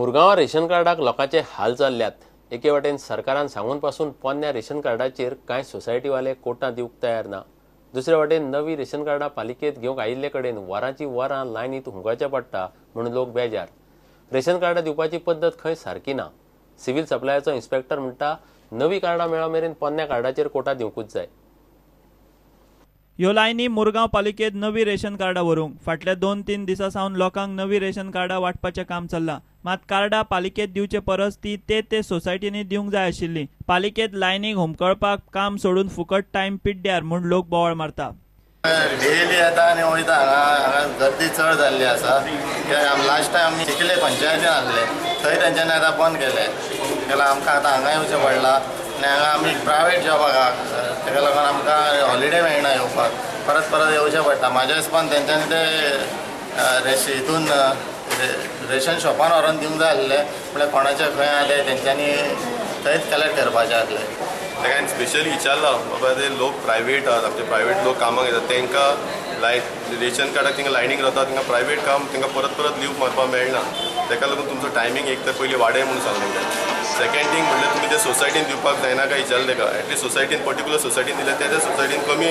मुरगांवां रेशन कार्डाक लोकांचे हाल चल्ल्यात. एके वटेन सरकारान सांगून पासून पोन्न्या रेशन कार्डाचेर कांय सोसायटीवाले कोटां दिवंक तयार ना. दुसरे वटेन नवी रेशन कार्डां पालिकेंत घेवंक आयिल्ले कडेन वरांची वरां लायनीत हुंगाचें पडटा म्हणून लोक बेजार. रेशन कार्डां दिवपाची पद्दत खंय सारकी ना. सिव्हिल सप्लायाचो इन्स्पेक्टर म्हणटा नवी कार्डां मेळा मेरेन पोन्न्या कार्डाचेर कोटा दिवंकूच जाय. ह्यो लायनी मुरगांव पालिकेंत नवी रेशन कार्डां व्हरूंक फाटल्या 2-3 दिसां सावन लोकांक नवी रेशन कार्डां वांटपाचें काम चल्लां. मात कार्डां पालिकेंत दिवचे परस ती ते ते सोसायटींनी दिवंक जाय आशिल्ली. पालिकेंत लायनीक हुमकळपाक काम सोडून फुकट टायम पिड्ड्यार म्हूण लोक बोवाळ मारता. डेली येता आनी वयता. हांगा गर्दी चड जाल्ली आसा. लास्ट टायम आमी चिखले पंचायतीन आसले थंय तेंच्यांनी आतां बंद केलें. तेका आमकां आतां हांगा येवचें पडलां आनी हांगा आमी प्रायवेट जॉबाक तेका लागून आमकां हॉलिडे मेळना येवपाक, परत परत येवचें पडटा. म्हाज्या हिसपान तेंच्यांनी ते हितून रेशन शॉपान व्हरोन दिवंक जाय आसलें. म्हळ्यार कोणाचें खंय आहा तें तेंच्यांनी थंयच कलेक्ट करपाचें आसलें. ताका हांवें स्पेशली विचारलां, बाबा ते लोक प्रायवेट आहात, आमचे प्रायवेट लोक कामाक येतात, तांकां लायक रेशन कार्डाक तांकां लायनीक रावता, तांकां प्रायवेट काम तांकां परत परत लीव मारपाक मेळना. ताका लागून तुमचो टायमींग एक तर पयलीं वाडय म्हणून सांगलें तांकां. सेकेंड थींग म्हणल्यार तुमी ते सोसायटीन दिवपाक जायना काय विचारलें ताका. एटलीस्ट सोसायटीन पर्टिक्युलर सोसायटीन दिल्यार त्या सोसायटीन कमी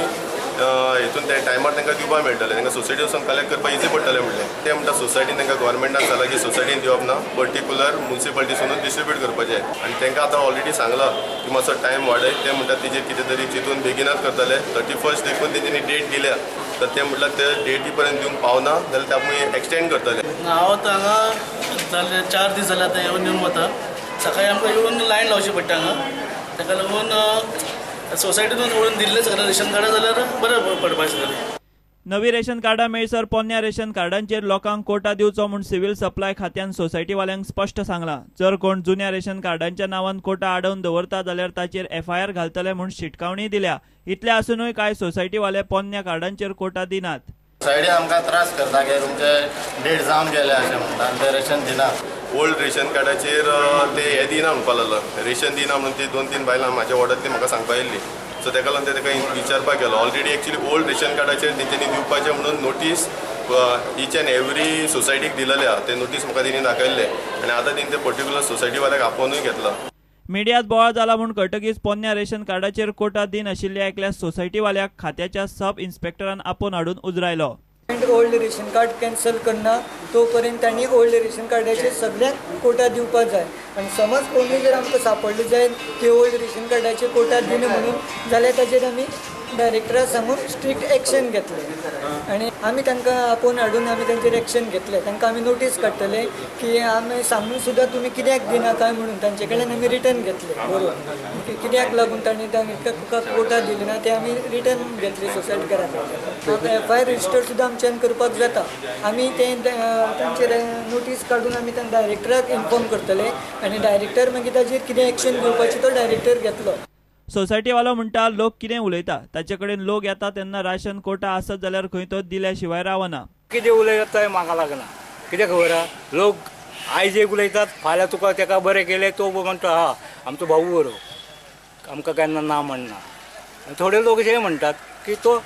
हितून त्या टायमार तांकां दिवपाक मेळटलें, तांकां सोसायटी वचून कलेक्ट करपाक इजी पडटलें म्हणलें. ते म्हणटा सोसायटीन तांकां गव्हर्मेंटान सांगलां की सोसायटीन दिवप ना, पर्टिक्युलर मुन्सिपालिटीसूनच डिस्ट्रिब्यूट करपाचें. आनी तांकां आतां ऑलरेडी सांगलां की मातसो टायम वाडय. ते म्हणटा तेजेर कितें तरी चिंतून बेगिनाच करतले. 31 देखून तेंच्यांनी डेट दिल्या, तर ते म्हटल्यार ते डेटी पर्यंत दिवंक पावना जाल्यार ते आमी एक्सटेंड करतले. हांव आतां हांगा जाले 4 दीस जाले आतां येवन येवन वता. सकाळीं आमकां येवन लायन लावची पडटा हांगा. ताका लागून सोसायटीतून व्हरून दिल्लें सगळें रेशन कार्डां जाल्यार बरें पडपाचें सगळें. नवी रेशन कार्डां मेळसर पोन्न्या रेशन कार्डांचेर लोकांक कोटा दिवचो म्हूण सिव्हिल सप्लाय खात्यान सोसायटीवाल्यांक स्पश्ट सांगलां. जर कोण जुन्या रेशन कार्डांच्या नांवान कोटा आडोवन दवरता जाल्यार ताचेर एफआयआर घालतले म्हूण शिटकावणी दिल्या. इतले आसुनूय कांय सोसायटीवाले पोन्न्या कार्डांचेर कोटा दिनात. सोसायटी आमकां त्रास करता की तुमचे डेट जावन गेले अशें म्हणटा आनी ते रेशन दिना. ओल्ड रेशन कार्डाचेर ते हे दिना म्हणपाक लागलो, रेशन दिना म्हणून ती 2-3 बायलां म्हाज्या वॉर्डांतली म्हाका सांगपा येयल्ली. सो ताका लागून ते ताका विचारपाक गेलो. ऑलरेडी एक्चुअली ओल्ड रेशन कार्डाचेर तेंच्यांनी दिवपाचें म्हणून नोटीस इच एंड एवरी सोसायटीक दिलेले आहा. ते नोटीस म्हाका तेणी दाखयल्ले आनी आतां तेणी ते पर्टिक्युलर सोसायटीवाल्याक आपोवनूय घेतला. मिडियात बोवाळ जाला म्हूण कळटकीच पोन्न्या रेशन कार्डाचेर कोटा दिनाशिल्ल्या एकल्या सोसायटीवाल्याक खात्याच्या सब इन्स्पेक्टरान आपोवन हाडून उजरायलो. ओल्ड रेशन कार्ड कॅन्सल करना तो पर्यंत तांणी ओल्ड रेशन कार्डाचेर सगळ्यांक कोटा दिवपाक जाय. आनी समज कोणूय जर आमकां सापडले जाय की ओल्ड रेशन कार्डाचेर कोटा दिना म्हणून जाल्यार ताचेर आमी डायरेक्टराक सांगून स्ट्रिक्ट एक्शन घेतले आनी आमी तांकां आपोवन हाडून आमी तांचेर एक्शन घेतले. तांकां आमी नोटीस काडटले की आमी सांगून सुद्दां तुमी कित्याक दिना काय म्हणून तांचे कडल्यान आमी रिटर्न घेतले बरोवन की कित्याक लागून तांणी तांकां कोटा दिली ना ते आमी रिटर्न घेतले सोसायटी घरा. आतां एफआयआर रजिस्टर सुद्दां आमच्यान करपाक जाता. आमी ते तांचेर नोटीस काडून आमी तांकां डायरेक्टराक इन्फॉर्म करतले आनी डायरेक्टर मागीर ताचेर कितें एक्शन घेवपाची तो डायरेक्टर घेतलो. सोसायटीवालो म्हणटा लोक कितें उलयता ताचे कडेन लोक येता तेन्ना राशन कोटा आसत जाल्यार खंय तो दिल्या शिवाय रावना. कितें उलयता म्हाका लागना, कितें खबर आहा. लोक आयज एक उलयतात, फाल्यां तुका तेका बरें केलें तो म्हणटा हा आमचो भाऊ बरो, आमकां केन्ना ना म्हणना. आनी थोडे लोक अशें म्हणटात की तो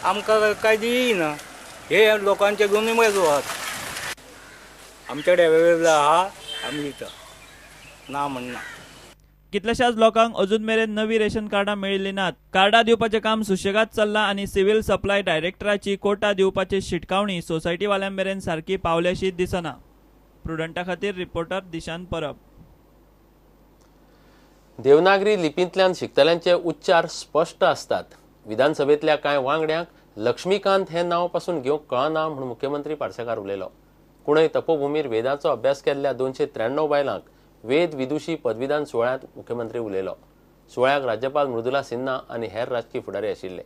आमकां कांय दिना. हे लोकांचे दोनूय बाजू आहात. आमच्या कडेन अवेलेबल आहा, आमी दिता, ना म्हणना. कितल्याशाच लोकांक अजून मेरेन नवी रेशन कार्डां मेळिल्ली नात. कार्डां दिवपाचें काम सुशेगाद चल्लां आनी सिव्हिल सप्लाय डायरेक्टराची कोटा दिवपाची शिटकावणी सोसायटीवाल्यां मेरेन सारकी पावल्याशी दिसना. प्रुडंटा खातीर रिपोर्टर दिशांत परब. देवनागरी लिपींतल्यान शिकतल्यांचे उच्चार स्पश्ट आसतात. विधानसभेंतल्या कांय वांगड्यांक लक्ष्मीकांत हें नांव पासून घेवंक कळना म्हूण मुख्यमंत्री पार्सेकार उलयलो. कुणय तपोभूमीर वेदाचो अभ्यास केल्ल्या 293 बायलांक वेद विदुषी पदवीदान सुवाळ्यांत मुख्यमंत्री उलयलो. सुवाळ्याक राज्यपाल मृदुला सिन्हा आनी हेर राजकी फुडारी आशिल्ले.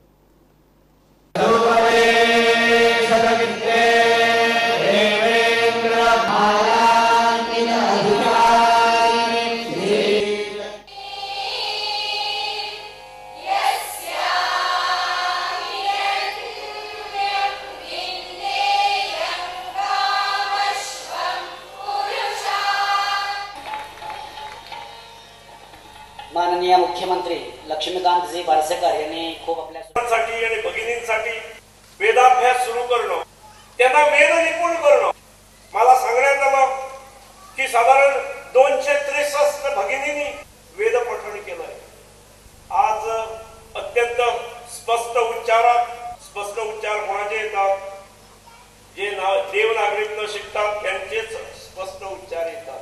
माननीय मुख्यमंत्री लक्ष्मीकांतजी पार्सेकर यांनी खूप आपल्यासाठी आणि भगिनींसाठी वेदाभ्यास सुरू करणं, त्यांना वेद निपुण करणं. मला सांगण्यात आलं की साधारण कोणाचे येतात? जे देवनागरीत न शिकतात त्यांचेच स्पष्ट उच्चार येतात.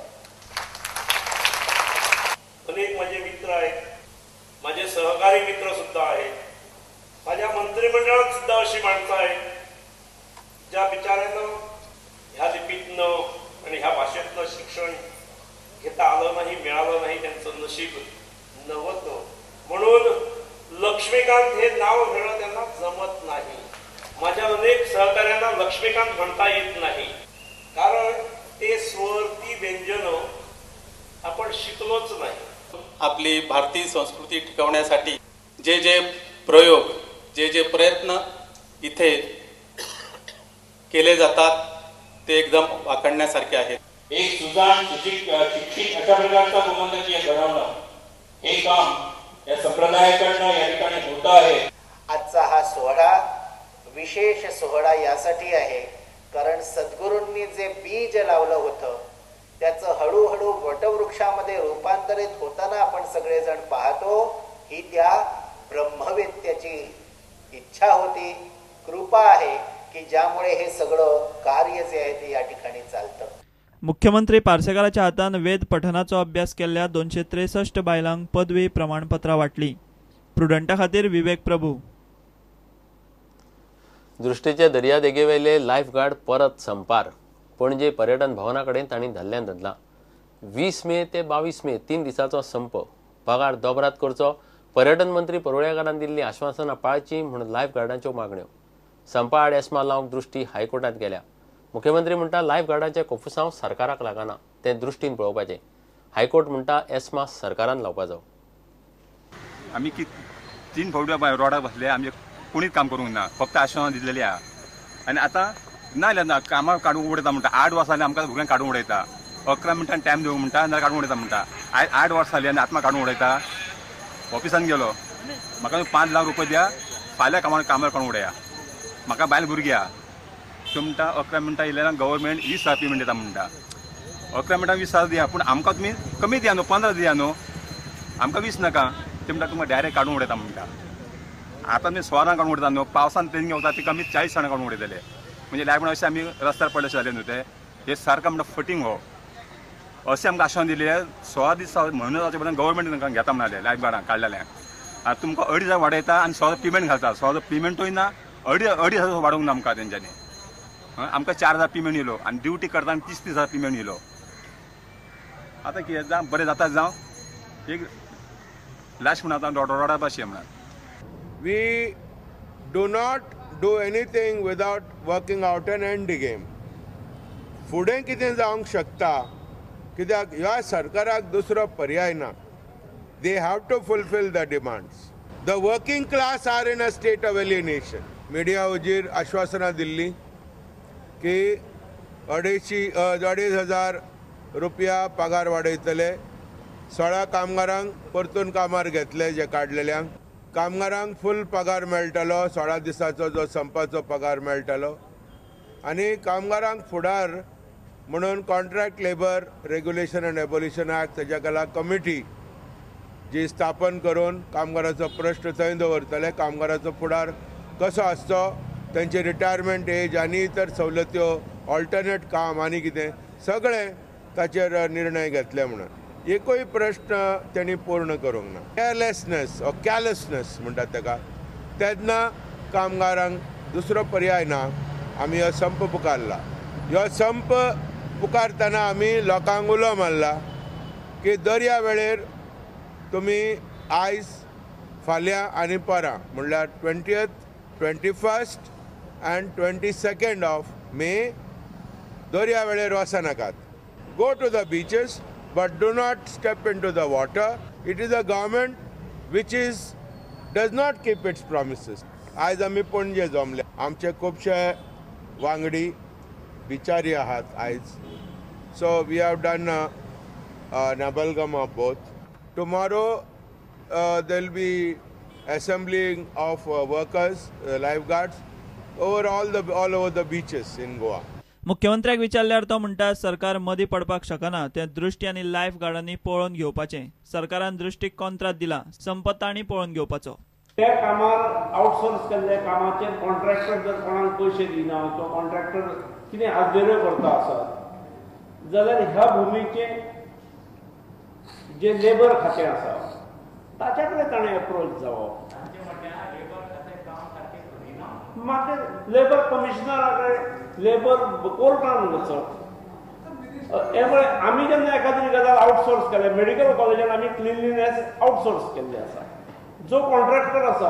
अनेक माझे मित्र आहेत, माझे सहकारी मित्र सुद्धा आहेत, माझ्या मंत्रिमंडळात सुद्धा अशी माणसं आहेत ज्या बिचाऱ्यांना ह्या लिपीतनं आणि ह्या भाषेतनं शिक्षण घेता आलं नाही, मिळालं नाही, त्यांचं नशीब नव्हतं. म्हणून लक्ष्मीकांत हे नाव घेणं त्यांना जमत नाही. माझ्या अनेक सहकाऱ्यांना लक्ष्मीकांत म्हणता येत नाही, कारण ते स्वर, ती व्यंजनं आपण शिकलोच नाही. आपली भारतीय संस्कृती टिकवण्यासाठी जे जे प्रयोग, जे जे प्रयत्न इथे केले जातात ते एकदम वाखाणण्यासारखे आहेत. एक सुजाण, शिक्षित अशा प्रकारचा गोमंतकीय घडवणं हे काम या संप्रदायाकडनं या ठिकाणी होत आहे. आजचा हा सोहळा विशेष सोहळा यासाठी आहे कारण सद्गुरूंनी जे बीज लावलं होतं त्याचं हळूहळू वटवृक्षामध्ये रूपांतरित होताना आपण सगळेजण पाहतो. ही त्या ब्रह्मवेत्याची इच्छा होती, कृपा आहे की ज्यामुळे हे सगळं कार्य जे आहे ते या ठिकाणी चालतं. मुख्यमंत्री पार्सेकाराच्या हातान वेद पठनाचो अभ्यास केल्ल्या 263 बायलांक पदवी प्रमाणपत्रां वाटली. प्रुडंटा खातीर विवेक प्रभू. दृष्टीचे दर्यादेगेवेले लायफ गार्ड परत संपार. पणजे पर्यटन भवना कडेन तांणी धल्ल्यान धरला. 20 मे ते 22 मे 3 दिसांचो संप. पगार दोबरात करचो, पर्यटन मंत्री परुळेकारान दिल्ली आश्वासनां पाळची म्हूण लायफ गार्डांच्यो मागण्यो. संपा आड एस्मा लावंक दृष्टी हायकोर्टांत गेल्या. मुख्यमंत्री म्हणटा लायफ गार्डांचें कोफुसांव सरकाराक लागना, तें दृष्टीन पळोवपाचें. हायकोर्ट म्हणटा एस्मा सरकारान लावपाचो. आमी 3 फावटी रोडार बसले, आमचे कोणीच काम करूंक ना, फक्त आश्वासनां दिलेली आहा. आनी आतां ना जाल्यार ना कामां काडून उडयता म्हणटा. 8 वर्सां जालीं आमकां भुरग्यांक काडून उडयता. 11 मिनटां टायम दिवंक म्हणटा, नाल्यार काडून उडयता म्हणटा. आयज 8 वर्सां जालीं आनी आत्मा काडून उडयता. ऑफिसान गेलो, म्हाका 5 लाख रुपया द्या, फाल्यां कामार काडून उडया, म्हाका बायल भुरगीं आहा. त्यो म्हणटा 11 मिनटां येयल्यार गव्हर्मेंट 20,000 पेमेंट दिता म्हणटा. 11 मिनटां 20,000 दिया, पूण आमकां तुमी कमी दिया न्हू, 15 दिया न्हू, आमकां 20 नाका. ते म्हणटा तुमकां डायरेक्ट काडून उडयता म्हणटा. आतां तुमी 16 जाणां काडून उडयता न्हू, पावसान ट्रेन वता ती कमी 40 जाणां काडून उडयतले. म्हणजे लायफ अशें आमी रस्त्यार पडले जाले न्हू. ते हे सारकें म्हणटा फटींग हो. अशें आमकां आश्वासन दिलें. 16 दीस म्हयनो जावचे पयलीं गव्हर्मेंट तांकां घेता म्हणाले लायफ गार्डांक काडलेले. आतां तुमकां 2,500 वाडयता आनी 16 पेमेंट घालता. 16 पेमेंटूय ना, 2,500 वाडोवंक ना आमकां तेंच्यांनी. आमकां 4,000 पेमेंट येयलो आनी ड्युटी करतना 30,000 पेमेंट येयलो. आतां कितें जावं, बरें जाता जावं, एक लास्ट म्हणून आतां रोडा भाशे म्हणून. We do not do anything without working out an end game. फुडें कितें जावंक शकता, कित्याक ह्या सरकाराक दुसरो पर्याय ना. They have to fulfil the demands. The working class are in a state of alienation. Media वजीर आश्वासनां दिल्ली की 2,500 रुपया पगार वाडयतले, 16 कामगारांक परतून कामार घेतले जे काडलेल्यांक, कामगारांक फूल पगार मेळटलो, 16 दिसाचो जो संपाचो पगार मेळटलो, आनी कामगारांक फुडार म्हणून contract labour regulation and abolition act तेज्या खाला कमिटी जी स्थापन करून कामगाराचो प्रश्न थंय दवरतले. कामगाराचो फुडार कसो आसचो, तेंचे रिटायरमेंट एज आनी इतर सवलत्यो, ऑल्टरनेट काम आनी कितें सगळें ताचेर निर्णय घेतले. म्हणून एकूय प्रश्न तेणी पूर्ण करूंक ना. केअरलेसनेस ऑर कॅलसनेस म्हणटात ताका. तेन्ना कामगारांक दुसरो पर्याय ना. आमी हो संप पुकारला. हो संप पुकारतना आमी लोकांक उलो मारला की दर्या वेळेर तुमी आयज, फाल्यां आनी परां म्हणल्यार 20th, 21st and 22nd of May दर्या वेळेर वचनाकात. Go to the beaches but do not step into the water. It is a government which does not keep its promises. आयज आमी पणजे जमले. आमचे खुबशे वांगडी बिचारी आहात आयज. So we have done an amalgam of both. Tomorrow there will be assembling of workers, lifeguards over all over the beaches in Goa. मुख्यमंत्र्याक विचारल्यार तो म्हणटा सरकार मदीं पडपाक शकना, तें दृष्टी आनी लायफ गार्डांनी पळोवन घेवपाचें. सरकारान दृष्टीक कॉन्त्रात दिला, संप तांणी पळोवन घेवपाचो. त्या कामार आउटसोर्स केल्ल्या कामाचेर कॉन्ट्रॅक्टर जर कोणाक पयशे दिना तो कॉन्ट्रॅक्टर कितें आजवेरो करता आसत जाल्यार ह्या भुमीचें जे लेबर खातें आसा ताच्या कडेन ताणें एप्रोच जावप. मागीर लेबर कमिशनरा कडेन लेबर कोर्टान वचप. हे आमी जेन्ना एखादी गजाल आउटसोर्स केल्या, मेडिकल कॉलेजान आमी क्लिनलीनेस आउटसोर्स केल्ले आसा, जो कॉन्ट्रॅक्टर आसा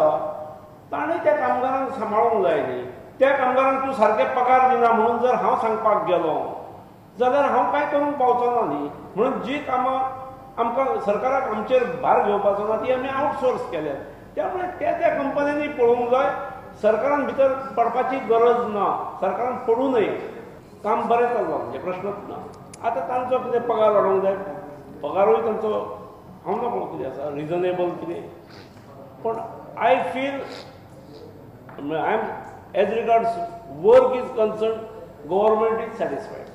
ताणें त्या कामगारांक सांबाळूंक जाय न्ही. त्या कामगारांक तूं सारके पगार दिना म्हणून जर हांव सांगपाक गेलो जाल्यार हांव कांय करूंक पावचो ना न्ही. म्हणून जी कामां आमकां सरकाराक आमचेर भार घेवपाचो ना ती आमी आउटसोर्स केल्यात. त्यामुळे त्या त्या कंपन्यांनी पळोवंक जाय, सरकारान भितर पडपाची गरज ना, सरकारान पडूं नये. काम बरें चल्लां म्हणजे प्रश्नच ना. आतां तांचो कितें पगार वाडोवंक जाय, पगारूय तांचो हांव ना पळोवंक कितें आसा रिजनेबल कितें, पण I feel I am as regards work is concern government is satisfied.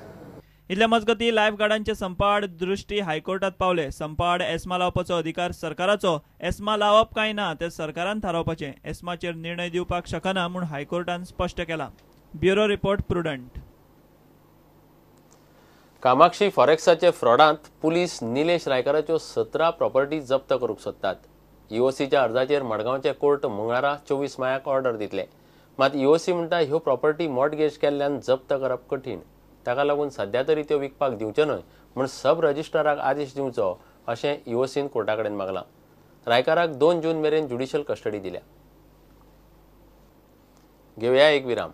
इतल्या मजगती लायफ गार्डांचे संपाआड दृष्टी हायकोर्टात पावले. संपाआड एस्मा लावपाचो अधिकार सरकाराचो, एस्मा लावप काय ना ते सरकारान थारावपाचें, एस्माचेर निर्णय दिवपाक शकना म्हूण हायकोर्टान स्पश्ट केलां. Bureau report, Prudent. Kamakshi फॉरेक्साचे फ्रॉडांत पुलीस निलेश रायकाराच्यो 17 प्रॉपर्टी जप्त करूंक सोदतात. ईओसीच्या अर्जाचेर मडगांवचे कोर्ट मंगळारा 24 मायाक ऑर्डर दितले. मात ईओसी म्हणटा ह्यो प्रॉपर्टी मॉर्टगेज केल्ल्यान जप्त करप कठीण, ताका लागून सध्या तरी त्यो विकपाक दिवच्यो न्हय म्हूण सब रजिस्ट्राराक आदेश दिवचो अशें ईओसीन कोर्टा कडेन मागलां. रायकाराक 2 जून मेरेन ज्युडिशियल कस्टडी दिल्या. घेवया एक विराम.